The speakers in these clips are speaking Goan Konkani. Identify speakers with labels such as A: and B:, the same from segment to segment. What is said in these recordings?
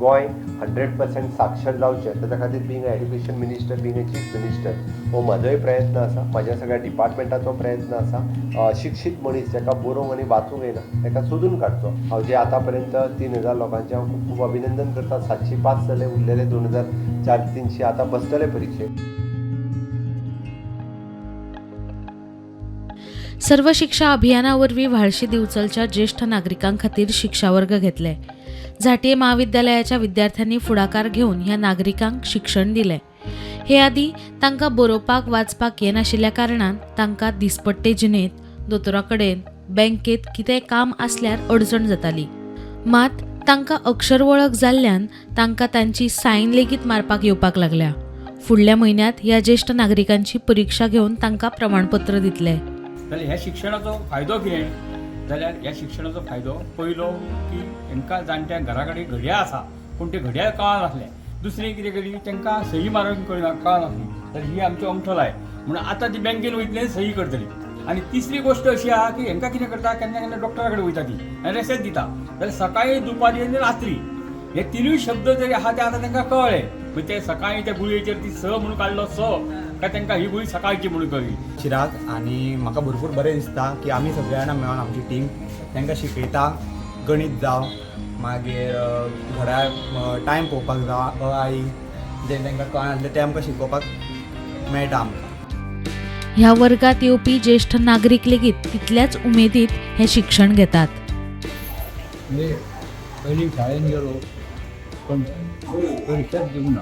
A: गोंय 100% साक्षर जावचें, ताच्या खातीर being a education minister, being a chief minister, हो म्हाजोय प्रयत्न आसा, म्हाज्या सगळ्या डिपार्टमेंटाचो प्रयत्न आसा. शिक्षीत मनीस जाका बरोवंक आनी वाचूंक येना ताका सोदून काडचो. हांव जे आतां पर्यंत 3000 लोकांचें हांव खूब खूब अभिनंदन करता. 705 जाले, उरलेले 2400-300 आतां बसतले परिक्षेक.
B: सर्व शिक्षा अभियाना वरवीं व्हाळशी दिवचलच्या ज्येश्ठ नागरिकां खातीर शिक्षा वर्ग घेतले. झांटये म्हाविद्यालयाच्या विद्यार्थ्यांनी फुडाकार घेवन ह्या नागरिकांक शिक्षण दिलें. हे आदीं तांकां बरोवपाक वाचपाक येनाशिल्ल्या कारणान तांकां दिसपट्टे जिणेंत दोतोरा कडेन, बँकेत कितेंय काम आसल्यार अडचण जाताली. मात तांकां अक्षर वळख जाल्ल्यान तांकां तांची सायन लेगीत मारपाक येवपाक लागल्या. फुडल्या म्हयन्यांत ह्या ज्येश्ठ नागरिकांची परिक्षा घेवन तांकां प्रमाणपत्र दितले.
C: जाल्यार ह्या शिक्षणाचो फायदो कितें जाल्यार ह्या शिक्षणाचो फायदो पयलो की तांकां जाणट्यांक घरा कडेन घड्याळ आसा, पूण ते घड्याळ कळनासलें. दुसरें कितें करी, तांकां सही मारूंक कळनासली, जाल्यार ही आमची अंगठो लाय म्हणून आतां ती बँकेन वयतली, सही करतली. आनी तिसरी गोश्ट अशी आहा की हेंकां कितें करता, केन्ना केन्ना डॉक्टरा कडेन वयता ती आनी रेसेत दिता, जाल्यार सकाळी, दुपारी आनी रात्री हे तिनूय शब्द जरी आहा ते आतां तांकां कळ्ळे. मागीर ते सकाळी त्या गुळयेचेर ती स म्हणून काडलो स, काय तांकां ही गुळी सकाळची म्हणून कळ्ळी.
D: चिराग, आनी म्हाका भरपूर बरें दिसता की आमी सगळे जाणां मेळोन आमची टीम तांकां शिकयता. गणीत जावं, मागीर घड्याळ, टायम पळोवपाक जावं, अ आ इ जें तांकां कळनासलें तें आमकां शिकोवपाक मेळटा आमकां.
B: ह्या वर्गात येवपी ज्येश्ठ नागरीक लेगीत तितल्याच उमेदीत हें शिक्षण घेतात.
E: म्हणजे पयलीं शाळेन गेलो पण परिक्षाच दिवंक ना.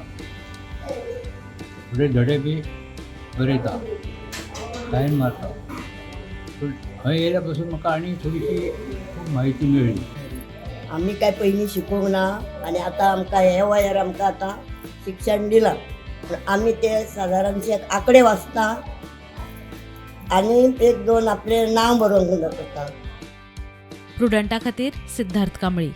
E: फुडें धडे बी बरयता, सायन मारता, पूण खंय येयल्या पासून म्हाका आनी थोडीशी खूब म्हायती मेळ्ळी.
F: आमी काय पयलीं शिकूंक ना आनी आतां आमकां हे वयार आमकां आतां शिक्षण दिलां, पूण आमी ते सादारणशे आंकडे वाचता आनी एक दोन आपलें नांव बरोवन करता.
B: प्रुडंटा खातीर सिद्धार्थ कांबळी.